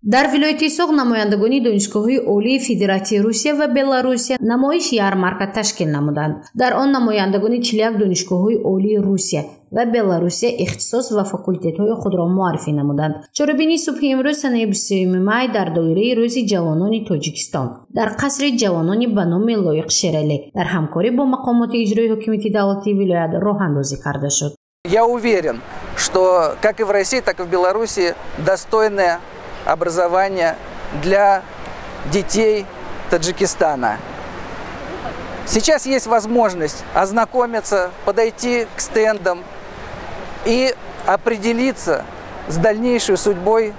Дар вилояти Суғд намояндагони донишгоҳҳои олии Федератсияи Русия ва Беларусия намоиш ярмарка ташкил намуданд. Дар он намояндагони 41 донишгоҳҳои олии Русия ва Беларусия ихтисос ва факултетҳои худро муаррифӣ намуданд. Чорабинии субҳи имрӯз, санаи 23 май, дар доираи Рӯзи ҷавонони Тоҷикистон дар қасри ҷавонони ба номи Лоиқ Шералӣ дар ҳамкорӣ бо мақомоти иҷроии ҳокимияти давлатии вилоят роҳандозӣ карда шуд. Я уверен, что как и в России, так и в Беларуси достойное образование для детей Таджикистана. Сейчас есть возможность ознакомиться, подойти к стендам и определиться с дальнейшей судьбой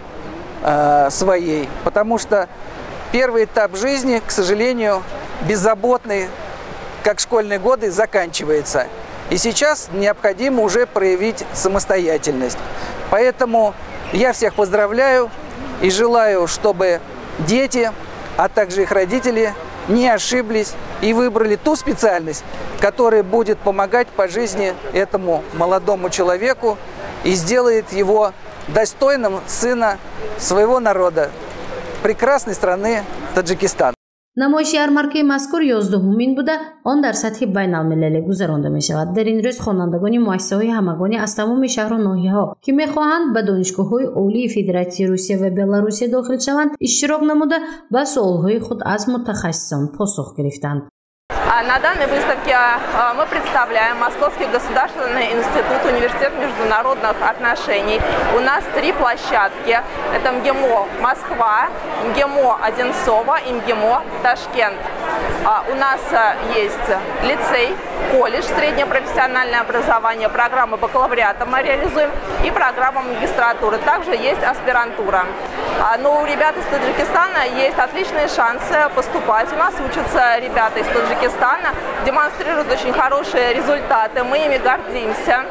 своей. Потому что первый этап жизни, к сожалению, беззаботный, как школьные годы, заканчивается. И сейчас необходимо уже проявить самостоятельность. Поэтому я всех поздравляю и желаю, чтобы дети, а также их родители не ошиблись и выбрали ту специальность, которая будет помогать по жизни этому молодому человеку и сделает его достойным сына своего народа, прекрасной страны Таджикистан. Намоиши ярмаркаи мазкур 11-умин буда, он дар сатҳи байналмилалӣ гузаронда мешавад. Дар ин рӯз хонандагони муассисаҳои ҳамагонӣ аз тамоми шаҳру ноҳияҳо, ки мехоҳанд ба донишгоҳҳои олии Федератсияи Русия ва Беларусия дохил шаванд, иштирок намуда, ба суолҳои худ аз мутахассисон посух гирифтанд. На данной выставке мы представляем Московский государственный институт, университет международных отношений. У нас три площадки. Это МГИМО Москва, МГИМО Одинцово и МГИМО Ташкент. У нас есть лицей, колледж, среднее профессиональное образование, программы бакалавриата мы реализуем и программа магистратуры. Также есть аспирантура. Но у ребят из Таджикистана есть отличные шансы поступать. У нас учатся ребята из Таджикистана, демонстрируют очень хорошие результаты, мы ими гордимся.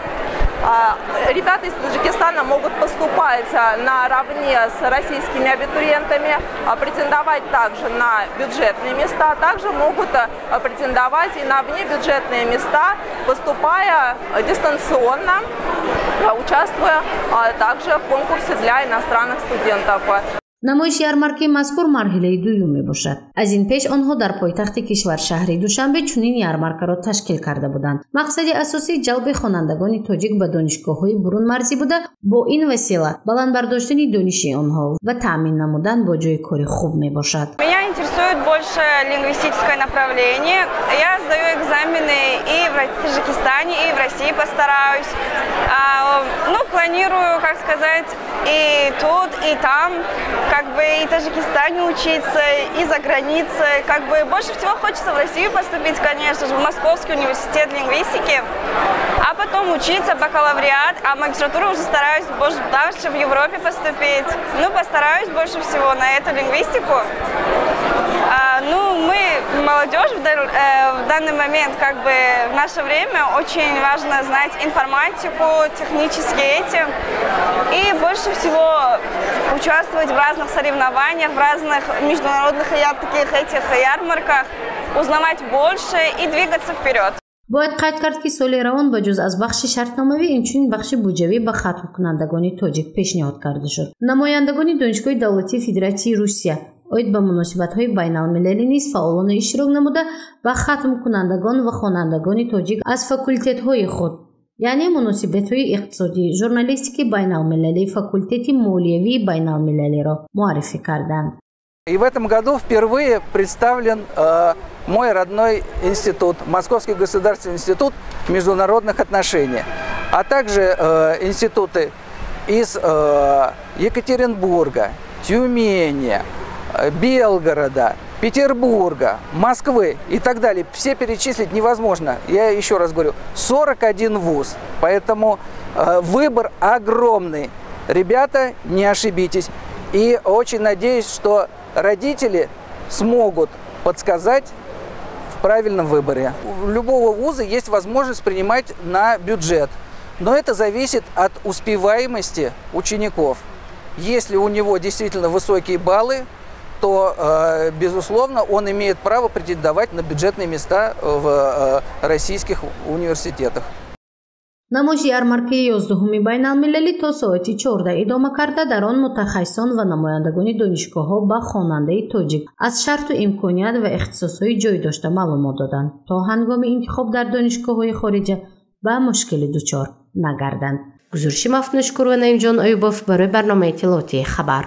Ребята из Таджикистана могут поступать наравне с российскими абитуриентами, претендовать также на бюджетные места, также могут претендовать и на внебюджетные места, поступая дистанционно, участвуя также в конкурсе для иностранных студентов. Намоиши ярмаркаи мазкур марҳилаи дуюм мебошад. Аз ин пеш онҳо дар пойтахти кишвар, шаҳри Душанбе, чунин ярмаркаро ташкил карда буданд. Мақсади асосӣ ҷалби хонандагони тоҷик ба донишгоҳҳои бурунмарзӣ буда, бо ин васила баланд бардоштани дониши онҳо ва таъмин намудан бо ҷои кори хуб мебошад. Меня интересует больше лингвистическое направление. Я сдаю экзамены и в Таджикистане, и в России постараюсь. Ну, планирую, как сказать, и тут, и там, как бы и в Таджикистане учиться, и за границей. Как бы больше всего хочется в Россию поступить, конечно же, в Московский университет лингвистики, а потом учиться, бакалавриат, а магистратуру уже стараюсь больше дальше в Европе поступить. Ну, постараюсь больше всего на эту лингвистику. Ну, мы, молодежь, в данный момент, как бы в наше время, очень важно знать информатику, технические эти, и больше всего участвовать в разных соревнованиях, в разных международных таких этих ярмарках, узнавать больше и двигаться вперед. Бояд қайд кард, ки соли равон ба ҷуз аз бахши шартномавӣ, инчунин бахши буҷавӣ ба хатмкунандагони тоҷик пешниҳод карда шуд. Намояндагони Донишгоҳи давлатии Федератсияи Русия оид ба муносибатҳои байналмилалӣ низ фаъолона иштирок намуда, ба хатмкунандагон ва хонандагони тоҷик аз факултетҳои худ, яъне муносибатҳои иқтисодӣ, журналистики байналмилалӣ, факултети молиявии байналмилалиро муаррифӣ карданд. И в этом году впервые представлен мой родной институт, Московский государственный институт международных отношений, а также институты из Екатеринбурга, Тюмени, Белгорода, Петербурга, Москвы и так далее. Все перечислить невозможно. Я еще раз говорю, 41 вуз. Поэтому выбор огромный. Ребята, не ошибитесь. И очень надеюсь, что родители смогут подсказать в правильном выборе. У любого вуза есть возможность принимать на бюджет. Но это зависит от успеваемости учеников. Если у него действительно высокие баллы, то, безусловно, он имеет право претендовать на бюджетные места в российских университетах. Намоиши ярмаркаи 11-уми байналмилалӣ то соати 14 идома карда, дар он мутахассисон ва намояндагони донишгоҳҳо ба хонандаи тоҷик аз шарту имконият ва ихтисосҳои ҷой дошта маълумот доданд, то ҳангоми интихоб дар донишгоҳҳои хориҷа ба мушкилӣ дучор нагарданд. Гузориши Мафтуншукур ва Наимҷон Аюбов барои барномаи иттилоотии «Хабар».